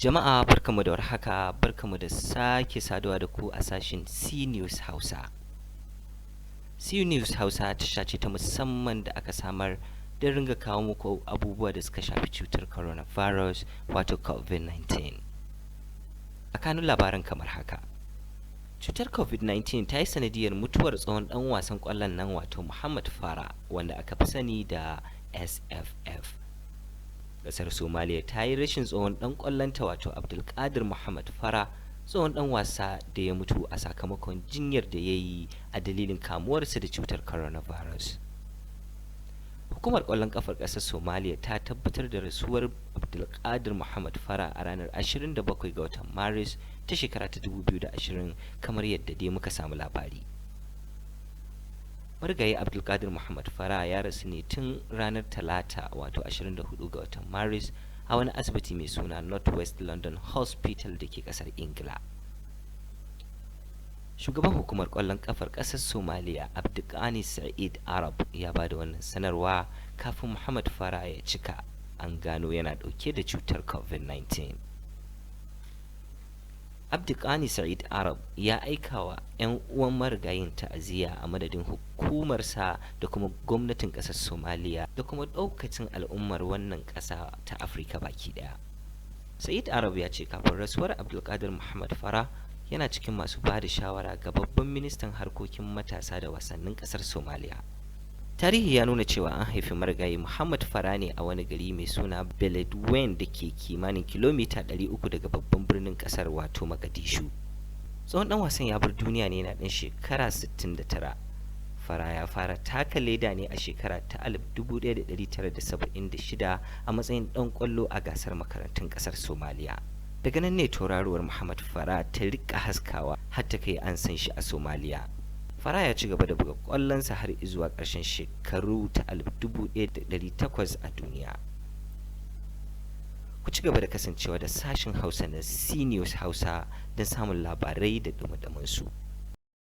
Jama'a, barkamu da warhaka, barkamu da sake saduwa da ku a sashin C News Hausa. C News Hausa tasha ce ta musamman da aka samar don ringa kawo muku abubuwa da suka shafi cutar coronavirus, wato COVID-19. A kanun labaran kamar haka. Cutar COVID-19 ta yi sanadiyar mutuwar tsohon dan wasan kwallon nan, wato Muhammad Farah, wanda aka fi sani da SFF. Kasar Somaliya ta yi rashin tsohon dan kwallonta, wato Abdulkadir Muhammad Farah, tsohon dan wasa da ya mutu a sakamakon jinyar da ya yi a dalilin kamuwarsa da cutar coronavirus. Hukumar kwallon kafar kasar Somaliya ta tabbatar da rasuwar Abdulkadir Muhammad Farah a ranar 27 ga watan Maris ta shekara ta 2020, kamar yadda dai muka samu labari. Marigayi Abdulkadir Muhammad Farah ya rasu ne tun ranar Talata, wato 24 ga watan Maris, a wani asibiti mai suna Northwest London Hospital da ke kasar Ingila. Shugaban hukumar kwallon kafar kasar Somaliya, Abdulkani Sa'id Arab, ya ba da wannan sanarwa kafin Muhammad Farah ya cika an gano yana dauke da cutar COVID-19. Abdulkani Sa'id Arab ya aika wa 'yan uwan marigayin ta'aziyya a madadin hukumarsa da kuma gwamnatin kasar Somaliya da kuma daukacin al'ummar wannan kasa ta Afirka baki daya. Sa'id Arab ya ce kafin rasuwar Abdulkadir Muhammad Farah, yana cikin masu ba da shawara ga babban ministan harkokin matasa da wasannin kasar Somaliya. Tarihi ya nuna cewa an haifi marigayi Muhammad Farah ne a wani gari mai suna Beledweyne da ke kimanin kilomita 300 daga babban birnin kasar, wato Mogadishu. Tsohon dan wasan ya bar duniya ne yana dan shekara 69. Farah ya fara taka leda ne a shekara ta 1976 a matsayin dan kwallo a gasar makarantun kasar Somaliya. Daga nan ne tauraruwar Muhammad Farah ta rika haskawa har ta kai an san shi a Somaliya. Farah ya ci gaba da buga kwallonsa har zuwa ƙarshen shekaru ta 1800 a duniya. Ku ci gaba da kasancewa da sashen Hausa na C News Hausa don samun labarai da dumi su.